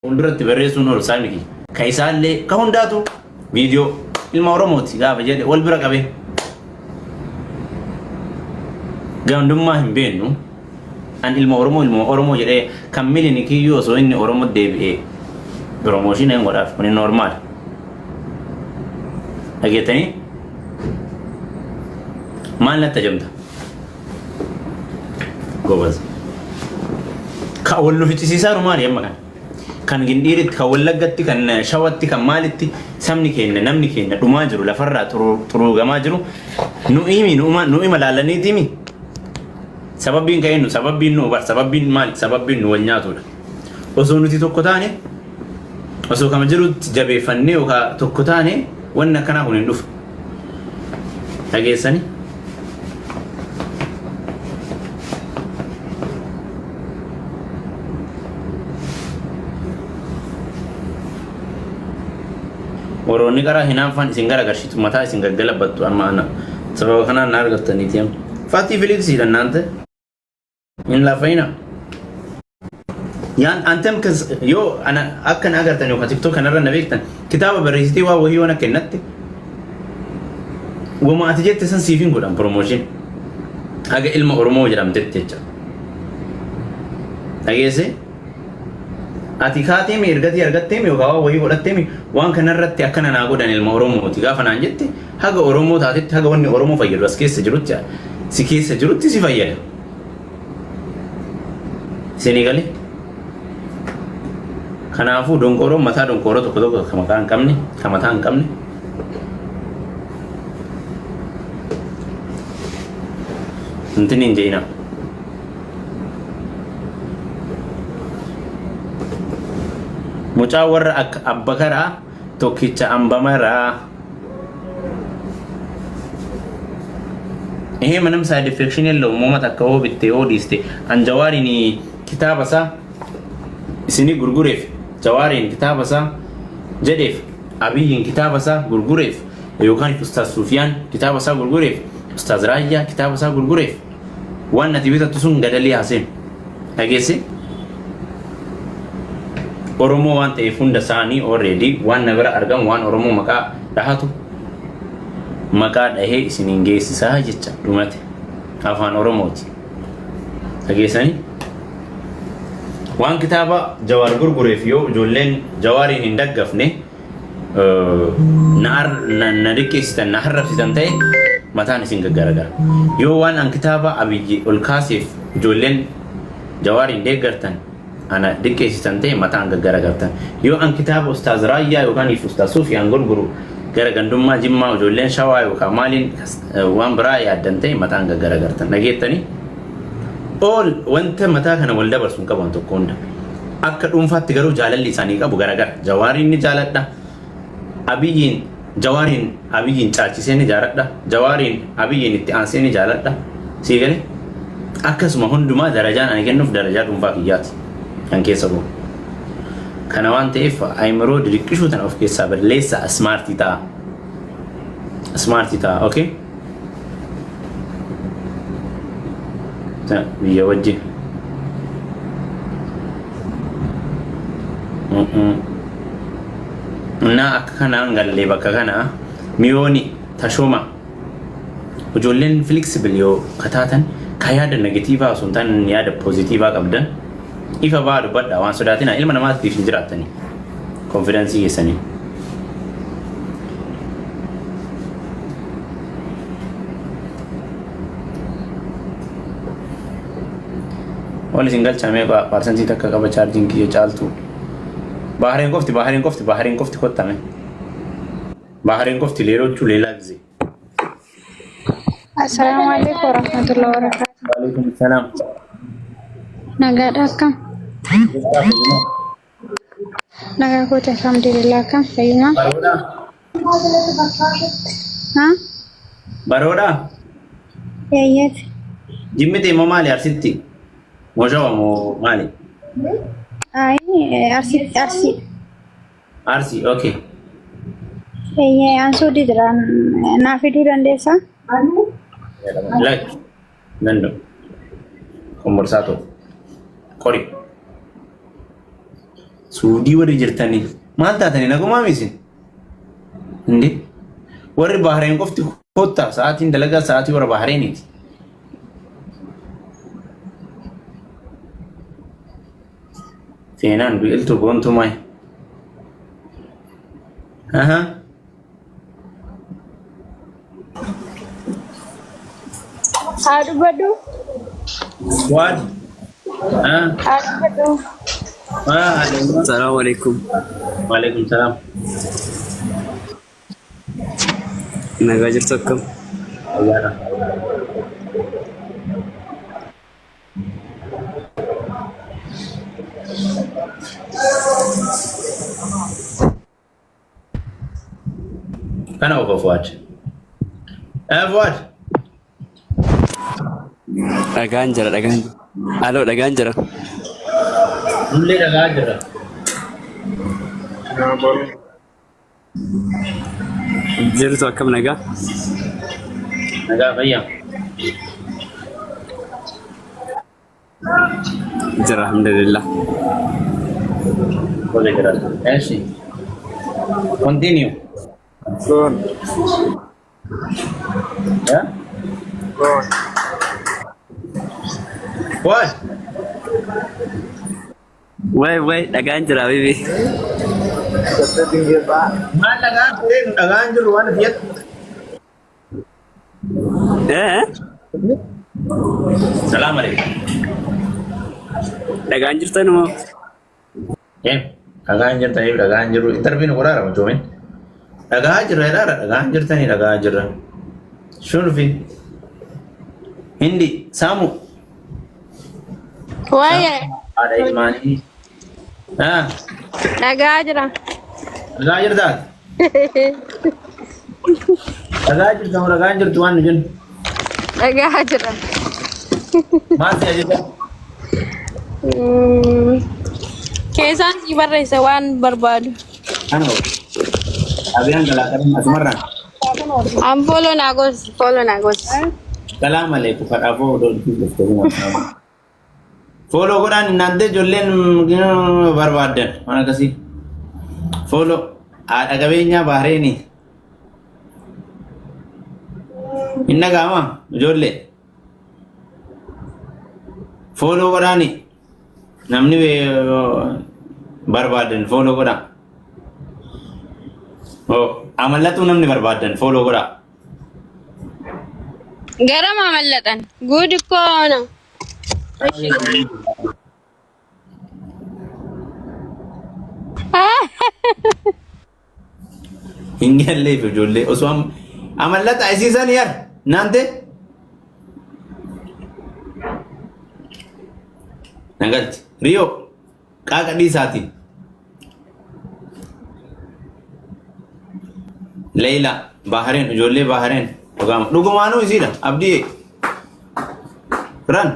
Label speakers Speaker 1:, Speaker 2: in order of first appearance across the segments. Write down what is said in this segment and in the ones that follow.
Speaker 1: Fuulduratti barreessuun oolu saayimni kiyya. Ka isaallee ka hundaatu viidiyoo ilma Oromooti gaafa jedhe wal bira qabee. Gandummaa hin beennu. An ilma Oromoo ilma Oromoo jedhee kan milinikiyyuu osoo inni Oromoo deebi'ee piroomooshinii hin godhaaf kuni normaal. Dhageettanii maal natti ajamta? Gobaz. Ka wal nu ficcisiisaaru maali amma kana? Kan Gindhiiritti, kan Wallaggatti, kan Shawatti, kan maalitti sabni keenya, namni keenya dhumaa jiru, lafarraa xuruugamaa jiru nu imi, nu ima laalaniiti imi. Sababbiin ka'e nu, sababbiin nu bar, sababbiin maali? Sababbiin nu wal nyaatudha. Osoo nuti tokko taane, osoo kama jirutti jabeeffannee yookaan tokko taane wanni akkanaa kun hin dhufu. Dhageessanii? Warroonni qaraa hinaaffaan isin garagarsitu mataa isin gaggalabattu amma ana sababa kanaan na argattaniiti amma. Fatii Filiksiidha naante. Hin laafayina. Yaan antem kas yoo ana akka na agartan yookaan TikTok kanarra na beektan kitaaba barreessitee waa wahii waan akka kennatte wama ati jette san siif hin godhan promotion haga ilma Oromoo jedhamtetti jecha. Dhageesse ati kaateemi ergatii argatteemi yookaan waa wahii godhatteemi waan kanarratti akkana naa godhan ilma Oromooti gaafa naan jette haga Oromoo taatetti haga wanni Oromoo fayyadu as keessa jirutti si keessa jirutti si fayyada. Isinii galee? Kanaafuu donqooroon mataa donqooroo tokko tokko kan maqaa hin qabne, kan mataa hin qabne intin hin je'ina. Mucaa warra akka abbakaraa tokkicha ambamaraa ይሄ ምንም ሳይድ ኢፌክሽን የለውም። ሞመት akka hoo bitte hoo dhiiste an jawaariin kitaaba isaa isinii gurgureef jawaariin kitaaba isaa jedheef abiyyiin kitaaba isaa gurgureef yookaan ustaaz Sufiyaan kitaaba isaa gurgureef ustaaz Raayyaa kitaaba isaa gurgureef waan ati bitattu sun gadalii haaseen dhageesse Oromoo waan ta'eef hunda isaanii already waan na bira argamu waan Oromoo maqaa dhahatu maqaa dhahee isiniin geessisaa jecha dhumate afaan Oromooti. Dhageessanii? Waan kitaaba Jawaar gurgureef yoo ijoolleen Jawaariin hin daggafne na diqqeessitan na harrabsitan ta'e mataan isin gaggaragara. Yoo waan an kitaaba Abiyyi ol kaaseef ijoolleen Jawaariin deeggartan ana diqqeessitan ta'e mataan gaggaragartan. Yoo an kitaaba Ustaaz Raayyaa yookaan if Ustaaz Sufiyaan gurguru gara gandummaa Jimmaa ijoolleen Shawaa yookaan maaliin waan biraa yaaddan ta'e mataan gaggaragartan. Dhageettanii? All wanta mataa kana wal dabarsu hin qabu tokko hunda. Akka dhuunfaatti garuu jaalalli isaanii qabu garagara. Jawaariin ni jaaladha. Abiyyiin Jawaariin Abiyyiin caalchisee ni jaaladha. Jawaariin Abiyyiin itti aansee ni jaaladha. Sii galee? Akkasuma hundumaa darajaan ani kennuuf darajaa dhuunfaa kiyyaati. Kan keessa koo. Kana waan ta'eef ayimiroo diriqqishuu tana of keessaa balleessa ismaartii ta'a. Ismaartii ta'a, okay? Biyya wajjin. Innaa akka kanaan gallee bakka kana miyooni tashooma ijoolleen flexible yoo kataatan ka yaada negatiivaa osoo hin taane yaada poozitiivaa qabdan ifa ba'aa dubbadha waan sodaatina ilma namaatiif hin jiraattanii konfidensii keessanii. Wal isin galchaa meeqa paarsantii takka qaba chaarjiin kiyya caaltu. Bahareen qofti Bahareen qofti Bahareen qofti kottame. Bahareen qofti leelochuu leelaa gisee.
Speaker 2: Assalaamu alaikum warahmatullahi wabarakatuh.
Speaker 1: Waalaikum salaam.
Speaker 2: Nagaadha akkam? Nagaa kooti alhamdulillah akkam fayyuma?
Speaker 1: Baroodhaa?
Speaker 2: Ha?
Speaker 1: Baroodhaa?
Speaker 2: Eeyyeeti.
Speaker 1: Jimmiti moo maali Arsitti? Moo Shawa moo maali?
Speaker 2: Ayi Arsii Arsii.
Speaker 1: Arsii okay.
Speaker 2: Eeyyee an suudii jira naa fiduu dandeessaa?
Speaker 1: Lakki danda'u. Komborsaa ta'u. Qori. Suudii warri jirtanii maal taatanii nagumaa isin? Indi warri Bahareen qofti kottaa sa'aatiin dalagaa sa'aatii warra Bahareeniiti. Seenaan biqiltuu boontumaa. Aha.
Speaker 2: Haa dubbadhu.
Speaker 1: Waan. Ah.
Speaker 2: Haa dubbadhu.
Speaker 1: Ah.
Speaker 3: Salaamu alaikum.
Speaker 1: Waalaikum salaam.
Speaker 3: Nagaa jirtu akkam?
Speaker 1: Ayyaana. Kana ofa Fuad. Eh Fuad.
Speaker 3: Dhagaan jira dhagaan jira. Aloo dhagaan jira.
Speaker 1: Nullee dhagaa jira.
Speaker 3: Jirtu akkam nagaa?
Speaker 1: Nagaa fayyaa.
Speaker 3: Jira alhamdulillah.
Speaker 1: Tole jira. Eshi. Continue.
Speaker 4: Go on.
Speaker 1: Yeah?
Speaker 4: Go on.
Speaker 1: What?
Speaker 3: Way way dhagaan jira bibi.
Speaker 1: Maal dhagaan ture nu dhagaan jiru waan ati jettu.
Speaker 3: Eh?
Speaker 1: Salaam alaikum.
Speaker 3: Dhagaan jirtan moo?
Speaker 1: Eh, dhagaan jirtaniif dhagaan jiru. Interview nu godhaara mucoomin. Dhagaa jirra jedhaara dhagaan jirtanii dhagaa jirra. Shulfi. Hindi saamu.
Speaker 5: Waa'ee
Speaker 1: Haadha ilmaanii. Ah,
Speaker 5: dhagaa jira.
Speaker 1: Dhagaa jirtaa? Dhagaa jirta moo dhagaan jirtu waan nu jennu?
Speaker 5: Dhagaa jira.
Speaker 1: Maal si ajaja?
Speaker 5: Keessaan si barreessa waan barbaadu.
Speaker 1: Ano? Abiyaan galaa qaban asumarraan.
Speaker 5: An follow naa gosi, follow naa gosi.
Speaker 1: Salaam alaikum kadhaafoo odoo dhufte. Follow godhaan naantee ijoolleen barbaaddan waan akkasii. Follow haadha qabeenyaa Bahreenii. Hin dhaga'ama ijoollee. Follow godhaani namni barbaadan follow godhaa. Oh, amallatuu namni barbaadan follow godhaa.
Speaker 5: Gara maamallatan. Guudi koona.
Speaker 1: Hin galleef ijoollee osoo amallata isiisan yar naante nagalti riyoo qaaqa dhiisaati. Leeyla Bahareen ijoollee Bahareen dhugaama dhugumaanuu isiidha abdii ran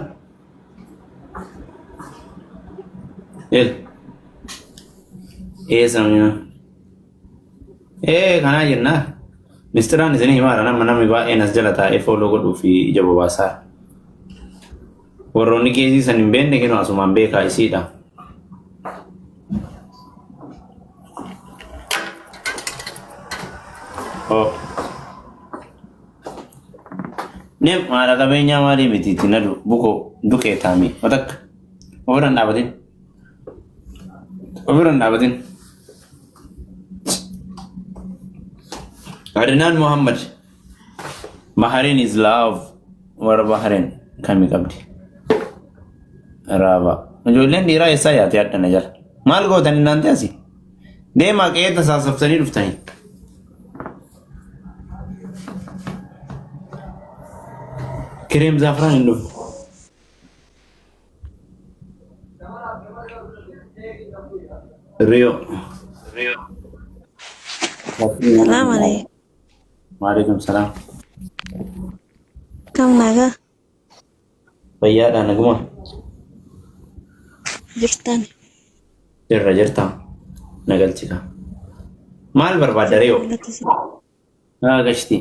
Speaker 1: el ee samina ee kanaa jennaa mistiraan isinii himaara nama namni baay'een as jala taa'ee follow godhuu fi ija bobaasaa warroonni keesii san hin beekne kennu asumaan beekaa isiidha. Oh. Nem haadha qabeenyaa maalii miti itti nadu bukoo duqee taamii watakka ofirra hin dhaabatin ofirra hin dhaabatin. Adnaan Muhammad Bahrain is love warra Bahrain kami qabdi raaba ijoolleen dhiiraa eessaa yaate hadhana jala maal gootan innaan ta'asi deemaa qe'ee tasaasaftanii dhuftanii. Kireem zaafraan hin dhufu. Rio.
Speaker 6: Salaam alaikum.
Speaker 1: Waalaikum salaam.
Speaker 6: Kam nagaa
Speaker 1: Fayyaadha naguma.
Speaker 6: jirtan?
Speaker 1: Jirra jirta. Nagalchika. Maal barbaadda Rio? Haa gashti.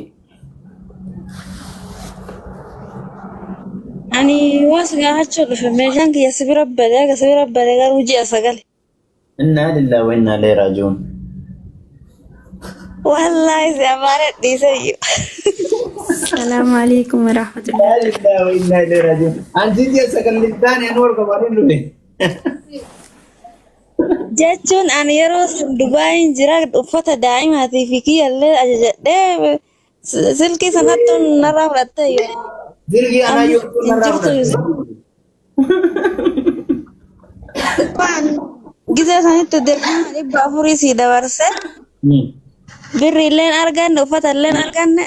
Speaker 6: Ani waan si gaafachuu dhufe meeshaan kiyya si bira badee akka si bira badee garuu ji'a 9.
Speaker 1: Innaa lillahi wa innaa ilaihi raaji'uun.
Speaker 6: Wallaahi si amaana dhiisayyuu.
Speaker 7: Salaamu alaikum warahmatullahi.
Speaker 1: Innaa lillahi wa innaa ilaihi raaji'uun. Anti ji'a sagalli taane anu wal qabaanii dhufe.
Speaker 6: Jechuun ani yeroo sun Dubaayin jira uffata daa'imaatii fi kiyyallee ajajadhee silkii sanattuun narraa fudhattee yoo.
Speaker 1: Silkii anaa
Speaker 6: Amma
Speaker 1: yoo
Speaker 6: hin
Speaker 1: narraa
Speaker 6: jirtu.
Speaker 1: fudhatte.
Speaker 6: Waan gizee sanitti dirqama 400 sii dabarse birri illeen arganne uffata illeen arganne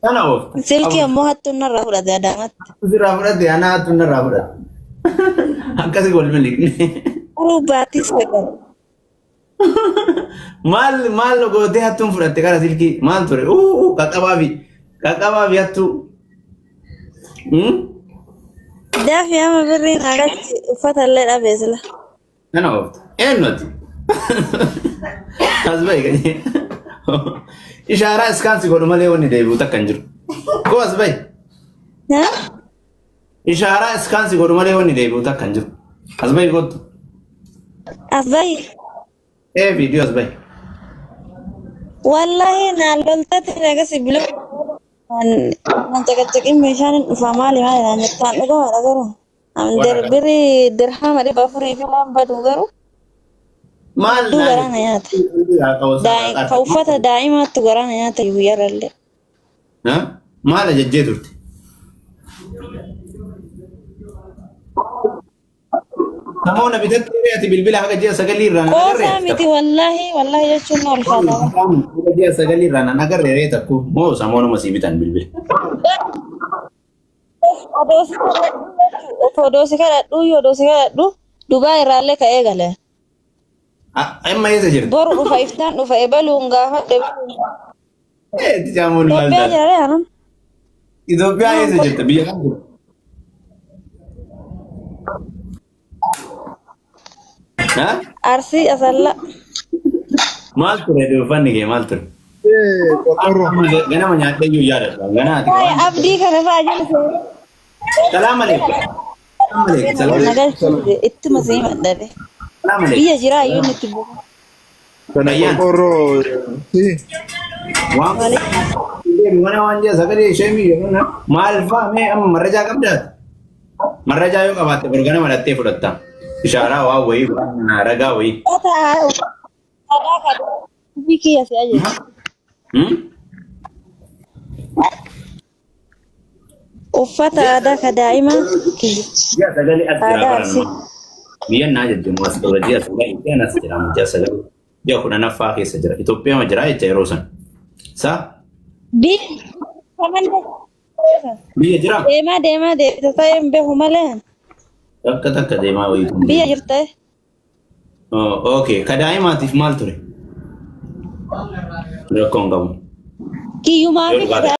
Speaker 1: Kana oofta.
Speaker 6: silkii ammoo hattuun narraa fudhate Adaamatti.
Speaker 1: Sirraa fudhatte anaa hattuun narraa fudhatte. Akkasi wal miliqne.
Speaker 6: Garuu baatii 9.
Speaker 1: Maal maal gootee hattuun fudhatte kara silkii maal ture? Uu qaqqabaa fi hattuu.
Speaker 6: Daafi amma birriin agarti uffata illee dhabee sila.
Speaker 1: Kana oofta. Eenyuti? As bahi kan Ishaaraa iskaansi godhu malee wanni deebi'u takka hin jiru. Koo as bahi. Ishaaraa iskaansi godhu malee wanni deebi'u takka hin jiru. As bahi kottu.
Speaker 6: As bahi.
Speaker 1: Ee viidiyoo as bahi.
Speaker 6: Wallahi naan loltatti nagas biloo naan caqacaqin meeshaan hin dhufa maali maali naan jettaan dhugamadha garuu. Birri dirhama 400 fi laan badu garuu
Speaker 1: Maal
Speaker 6: hedduu garaa na nyaata. Ka uffata daa'imaattu garaa na nyaata guyyaarrallee.
Speaker 1: Maal ajajjee turte? Namoonni bitattee ati bilbila haga ji'a sagalii irraa nan agarree?
Speaker 6: Qoosaa miti wallaahi wallaahi jechuun na ulfaata.
Speaker 1: Haga ji'a sagalii irraa nan agarree ree takku moo samoonuma sii bitan bilbila.
Speaker 6: Odoo si kadhadhu odoo si kadhadhu odoo si kadhadhu Dubaay irraallee ka'ee gale.
Speaker 1: Amma eessa jirti?
Speaker 6: Boru dhufa iftaan dhufa ebaluun gaafadhe.
Speaker 1: Eetti jaamuun maal
Speaker 6: Itoophiyaa
Speaker 1: taate?
Speaker 6: jira ree anam.
Speaker 1: Itoophiyaa eessa jirta? Biyya kam jirta? Ha?
Speaker 6: Arsii Asallaa.
Speaker 1: Maal ture uffanni kee maal ture?
Speaker 4: Qorqorroo.
Speaker 1: Ganama nyaadhee iyyuu yaadadha. Ganaa ati
Speaker 6: Waa'ee abdii kana fa'aa jiru.
Speaker 1: Salaam alaikum. Salaam alaikum. Salaam alaikum.
Speaker 6: Nagalchuun ittuma sii maddabe.
Speaker 1: Salaam alaikum.
Speaker 6: Biyya jiraa iyyuu nutti bu'u.
Speaker 4: Kana
Speaker 1: Ayyaan.
Speaker 4: qorqorroo. Si.
Speaker 1: Waan mana waan jee sagalee ishee miidhu maal fa'aa mee amma marrajaa qabdaati? Marrajaa yoo qabaatte bor ganama dhattee fudhatta. Ishaaraa waan wayii waan ragaa wayii.
Speaker 6: Uffata aadaa kana kiyya si ajaja. Uffata aadaa ka daa'imaa kiyya.
Speaker 1: Ji'a sagalee as jira
Speaker 6: Aadaa
Speaker 1: baran.
Speaker 6: Arsii.
Speaker 1: Biyya naa jechuun as dura ji'a sagalee ji'a as jira ji'a sagalee ji'a 10ffaa keessa jira. Itoophiyaa jira jecha yeroo san. Sa
Speaker 6: Biyya kamallee
Speaker 1: biyya jira?
Speaker 6: deemaa deemaa deebita ta'ee hin beeku malee
Speaker 1: Takka takka deemaa wayii.
Speaker 6: biyya jirta.
Speaker 1: Oh, okay. Ka daa'imaatiif maal ture? Rakkoon qabu.
Speaker 6: Kiyyumaa fi
Speaker 1: Yoo dhugaa ta'e.